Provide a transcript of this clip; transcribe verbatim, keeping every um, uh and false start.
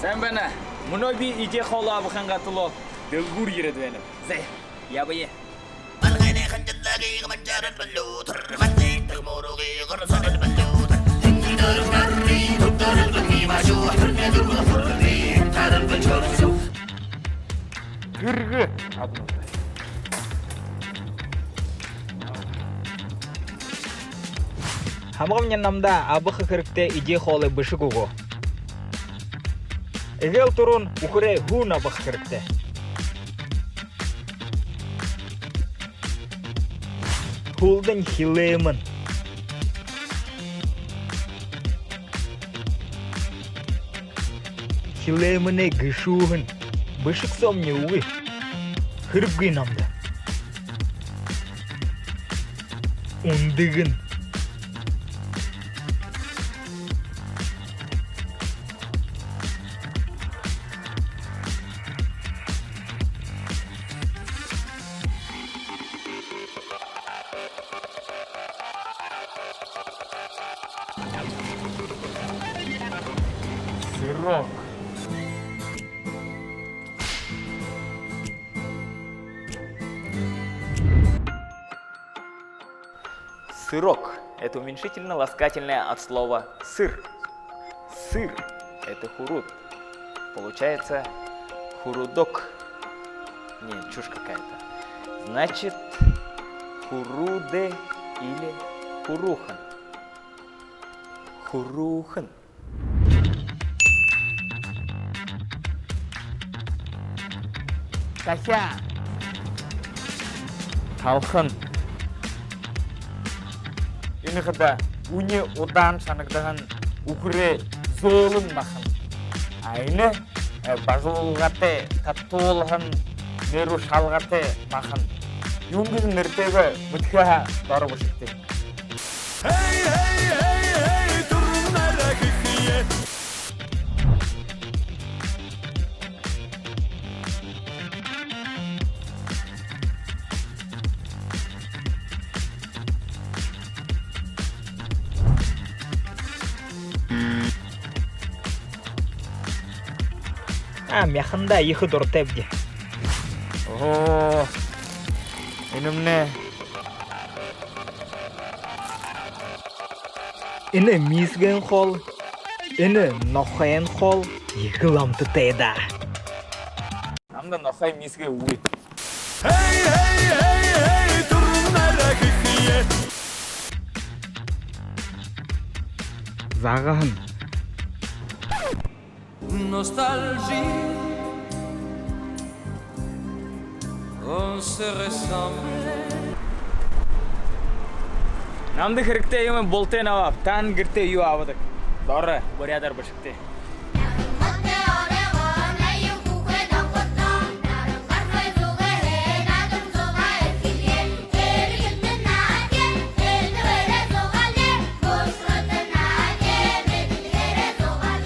Сайн байна. Мүнөө би эдеэ хоолоо абахынгаа түлөө дэлгүүр ерээд байнаб. Зэ, ябая. Тэргэ. Хамгамни намда абаха хэрэгтэй эдеэ хоолой бэшэг үгөө. Эгээл түрүүн үхэрэй һүн абаха хэрэгтэй. Һүүлдэнь хилээмэн. Хилээмэнэй гэшүүһэн. Бэшэг соомни үгы. Хэрэггүй намда. Үндэгэн. Сырок. Сырок. Это уменьшительно-ласкательное от слова сыр. Сыр. Это хурууд. Получается хуруудок. Не, чушь какая-то. Значит, хуруудэ или хуруухан. Хуруухан. Тахяа. Талхан. Энэ хадаа үни удаан шанагдаһан үхэрэй зөөлэн махан. А энэ, э, бажуулгатай, татуулһан, нэрүү шалгаатай махан. Юун гэжэ нэрэтэйб, мэдэхэ һаа, доро бэшэгты. Хэй, хэй, хэй, хэй, түрүүн арай хэхые. А, мяхандаа ехэ дуратайбди. Оо, энэмнай. Энэ миисгэн хоол, энэ нохойн хоол ехэл амтатай даа. Намда нохой, миисгэн үгы. Хэй, хэй, хэй, хэй, түрүүн арай хэхые. Загаһан. Nostalgie, on se ressemblait. Намда хэрэгтэй юумэ бултыень абааб. Таанад гэртээ юу абадаг? Доро буряадаар бэшэгты.